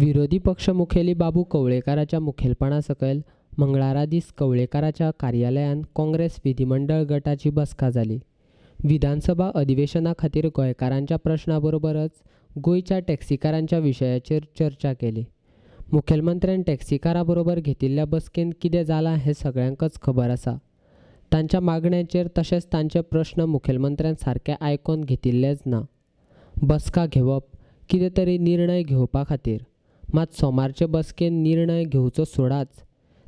विरोधी पक्ष मुखेली बाबू कवळेकाराच्या मुखेलपणा सकयल मंगळारा दीस कवळेकाराच्या कार्यालयांत काँग्रेस विधिमंडळ गटाची बसका जाली. विधानसभा अधिवेशना खातीर गोंयकारांच्या प्रश्ना बरोबरच गोंयच्या टॅक्सीकारांच्या विशयाचेर चर्चा केली. मुखेलमंत्र्यान टॅक्सीकारां बरोबर घेतिल्ल्या बसकेंत कितें जालां हें सगळ्यांकच खबर आसा. तांच्या मागण्यांचेर तशेंच तांचे प्रश्न मुखेलमंत्र्यान सारके आयकून घेतिल्लेच ना. बसका घेवप कितें तरी निर्णय घेवपा खातीर, मात सोमारचे बसकेंत निर्णय घेवचो सोडाच,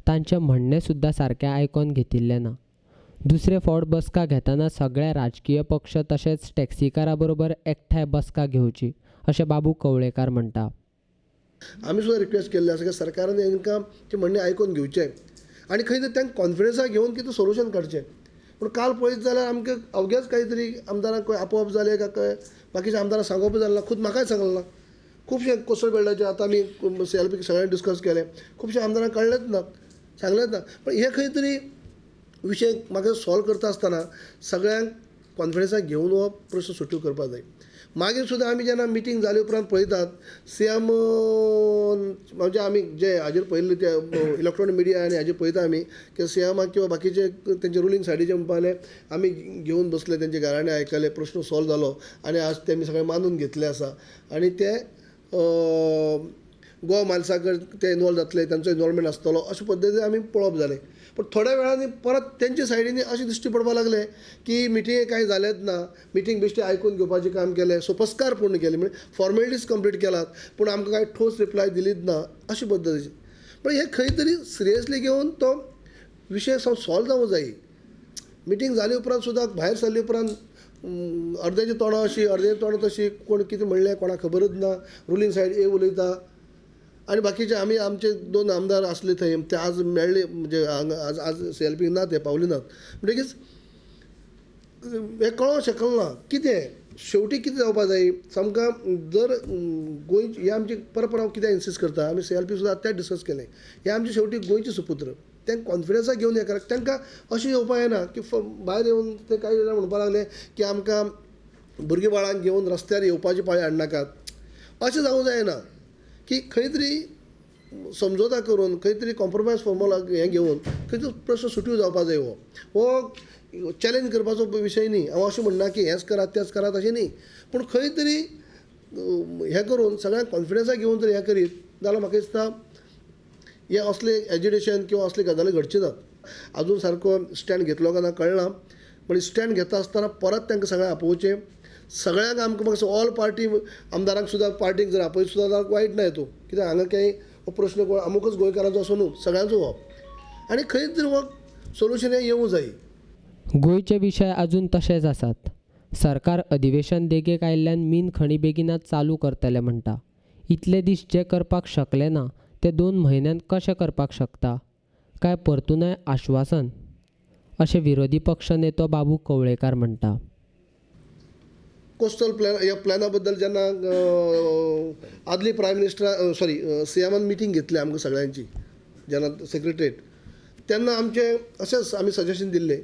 तांचें म्हणणें सुद्दां सारकें आयकून घेतिल्लें ना. दुसरे फावट बसका घेतना सगळे राजकीय पक्ष तशेंच टॅक्सीकारां बरोबर एकठांय बसका घेवची अशें बाबू कवळेकार म्हणटा. आमी सुद्दां रिक्वेस्ट केल्ले आसा की सरकारान तांकां तें म्हणणें आयकून घेवचें आनी खंय तरी तांकां कॉन्फिडन्सा घेवन कितें सोल्युशन काडचें. पूण काल पळयत जाल्यार आमकां अवघेच कांय तरी आमदारांक आपोवप जालें काय बाकीच्या आमदारांक सांगप जालें ना, खूद म्हाकाय सांगलें ना. खुबशे कोस्टल बेल्टाचे आतां आमी सी एल पी सगळ्यांनी डिस्कस केलें, खुबशे आमदारांक कळ्ळेंच ना, सांगलेंच ना. पण हे खंय तरी विशय म्हाका सॉल्व करता आसतना सगळ्यांक कॉन्फिडन्साक घेवन हो प्रश्न सुटू करपाक जाय. मागीर सुद्दां आमी जेन्ना मिटींग जाले उपरांत पळयतात सी एम म्हणजे आमी जे हाजेर पळयल्ले ते इलेक्ट्रॉनीक मिडिया आनी हाजेर पळयता आमी की सी एमाक किंवा बाकीचे तेंचे रुलींग सायडीचे म्हणपा लागले आमी घेवन बसले, तेंचे घराणे आयकले, प्रश्न सॉल्व जालो आनी आज तेमी सगळें मानून घेतले आसा आनी ते गोवा मालसाकर ते इनवॉल्व जातले, तांचो इनवॉल्वमेंट आसतलो अशे पद्दतीन आमी पळोवप जालें. पूण थोड्या वेळांनी परत तेंच्या सायडीनी अशें दिश्टी पडपाक लागलें की मिटींगे कांय जालेंच ना, मिटींग बेश्टी आयकून घेवपाचें काम केलें, सोपस्कार पूर्ण केलें, म्हणजे फॉर्मेलिटीज कंप्लीट केलात पूण आमकां कांय ठोस रिप्लाय दिलीच ना अशे पद्दतीचे. पण हें खंय तरी सिरियसली घेवन तो विशय सॉल्व जावंक जाय. मिटींग जाले उपरांत सुद्दां भायर सरले उपरांत अर्द्याची तोंडां अशी अर्द्याची तोंडां तशी, कोण कितें म्हणलें कोणाक खबरूच ना, रुलींग सायड ए उलयता आनी बाकीचे आमी आमचे दोन आमदार आसले थंय ते आज मेळ्ळे, म्हणजे आज आज सी एल पी ना, ते पावले नात. म्हणटकीच हें कळोंक शकलें ना कितें शेवटी कितें जावपा जाय. सामकां जर गोंय हे आमची परत परत हांव कित्याक इन्सिस्ट करता, आमी सी एल पी सुद्दां आतां डिस्कस केलें, हे आमचे शेवटी गोंयचे सुपुत्र, तांकां कॉन्फिडन्साक घेवन हें करप. तांकां अशें येवपा येना की भायर येवन ते कांय जाणां म्हणपाक लागले की आमकां भुरगीं बाळांक घेवन रस्त्यार येवपाची पाळी हाडनाकात. अशें जावंक जायना की खंय तरी समजोता करून खंय तरी कॉम्प्रोमायज फॉर्मुला हें घेवन खंय तरी प्रश्न सुटू जावपा जाय. हो हो चॅलेंज करपाचो विशय न्ही, हांव अशें म्हणना की हेंच करात तेंच करात अशें न्ही, पूण खंय तरी हें करून सगळ्यांक कॉन्फिडन्साक घेवन जर हें करीत जाल्यार म्हाका दिसता हें असलें एजिटेशन किंवा असले गजाली घडच्यो नात. आजून सारको स्टँड घेतलो काय ना कळना, पूण स्टँड घेता आसतना परत तांकां सगळ्यांक आपोवचें, सगळ्यांक आमकां म्हाका ऑल पार्टी आमदारांक सुद्दां पार्टीक जर आपयत सुद्दां जाल्यार वायट ना हितून, कित्याक हांगा कांय हो प्रश्न कोण अमुकच गोंयकारांचो असो न्हू, सगळ्यांचो हो आनी खंय तरी हो सोल्युशन हें येवूं जाय. गोंयचे विशय अजून तशेच आसात. सरकार अधिवेशन देगेक आयिल्ल्यान मीन खणी बेगिनात चालू करतले म्हणटा. इतले दीस जे करपाक शकले ना ते 2 म्हयन्यांत कशें करपाक शकता? काय परतूनय आश्वासन? अशें विरोधी पक्ष नेतो बाबू कवळेकार म्हणटा. कोस्टल प्लॅन ह्या प्लॅना बद्दल जेन्ना आदली प्रायम मिनिस्टर सॉरी सी एमान मिटींग घेतली आमकां सगळ्यांची जेन्ना सेक्रेटरीट, तेन्ना आमचे अशेंच आमी सजेशन दिल्लें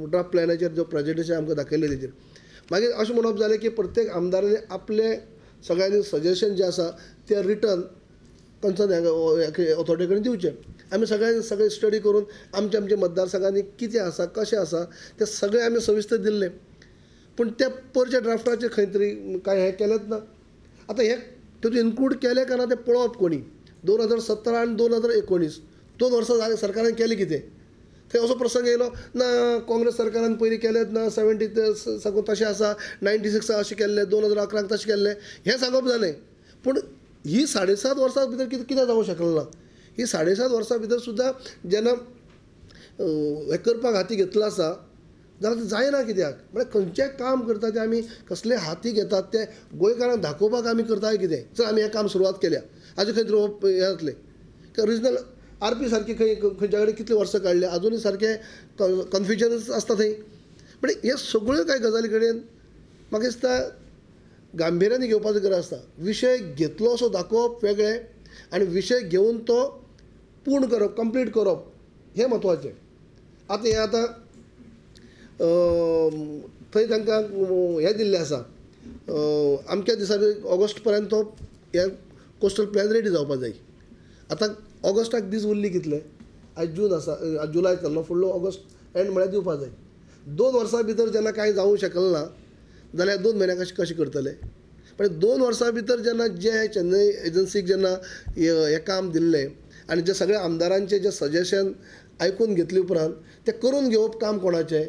ड्राफ्ट प्लॅनाचेर जो प्रेजेंटेशन आमकां दाखयल्लें तेजेर. मागीर अशें म्हणप जालें की प्रत्येक आमदारांनी आपले सगळ्यांनी सजेशन जें आसा तें रिटर्न कन्सर्न ऑथॉरिटी कडेन दिवचें. आमी सगळ्यांनी सगळें स्टडी करून आमच्या आमच्या मतदारसंघांनी कितें आसा कशें आसा तें सगळें आमी सविस्तर दिल्लें. पूण त्या परच्या ड्राफ्टाचेर खंय तरी कांय हें केलेंच ना. आतां हें तितून इन्क्लूड केलें काय ना तें पळोवप कोणी. 2017 आनी 2019 2 वर्सां जालीं सरकारान केलें कितें. थंय असो प्रसंग येयलो ना काँग्रेस सरकारान पयलीं केलेंच ना, 70 साकून तशें आसा, 96 अशें केल्लें, 2011 तशें केल्लें, हें सांगप जालें. पूण ही 7.5 वर्सां भितर कितें कितें जावंक शकलें ना. ही 7.5 वर्सां भितर सुद्दां जेन्ना हें करपाक हाती घेतलो आसा जाल्यार तें जायना कित्याक. म्हळ्यार खंयचें काम करता तें आमी कसले हाती घेतात तें गोंयकारांक दाखोवपाक आमी करता कितें. चल आमी हें काम सुरवात केल्या आजून खंय तरी हें जातलें. रिजनल आर पी सारकी खंय खंयच्या कडेन कितले वर्सां काडले आजुनूय सारकें कन्फ्युजनच आसता थंय. पण हे सगळ्यो कांय गजाली कडेन म्हाका दिसता गांभिर्यान घेवपाची गरज आसता. विशय घेतलो असो दाखोवप वेगळें आनी विशय घेवन तो पूर्ण करप कंप्लीट करप हें म्हत्वाचें. आतां हें आतां थंय तांकां हें दिल्लें आसा अमक्या दिसांनी ऑगस्ट पर्यंत तो हें कोस्टल प्लॅन रेडी जावपा जाय. आतां ऑगस्टाक दीस उरली कितले? आयज जून आसा, जुलय चल्लो, फुडलो ऑगस्ट एंड म्हळ्यार दिवपा जाय. 2 वर्सां भितर जेन्ना कांय जावंक शकलें ना जाल्यार 2 म्हयन्याक कशें कशें करतले? पण 2 वर्सां भितर जेन्ना जे चेन्नई एजन्सीक जेन्ना हें काम दिल्लें आनी जे सगळे आमदारांचे जे सजेशन आयकून घेतले उपरांत तें करून घेवप काम कोणाचें?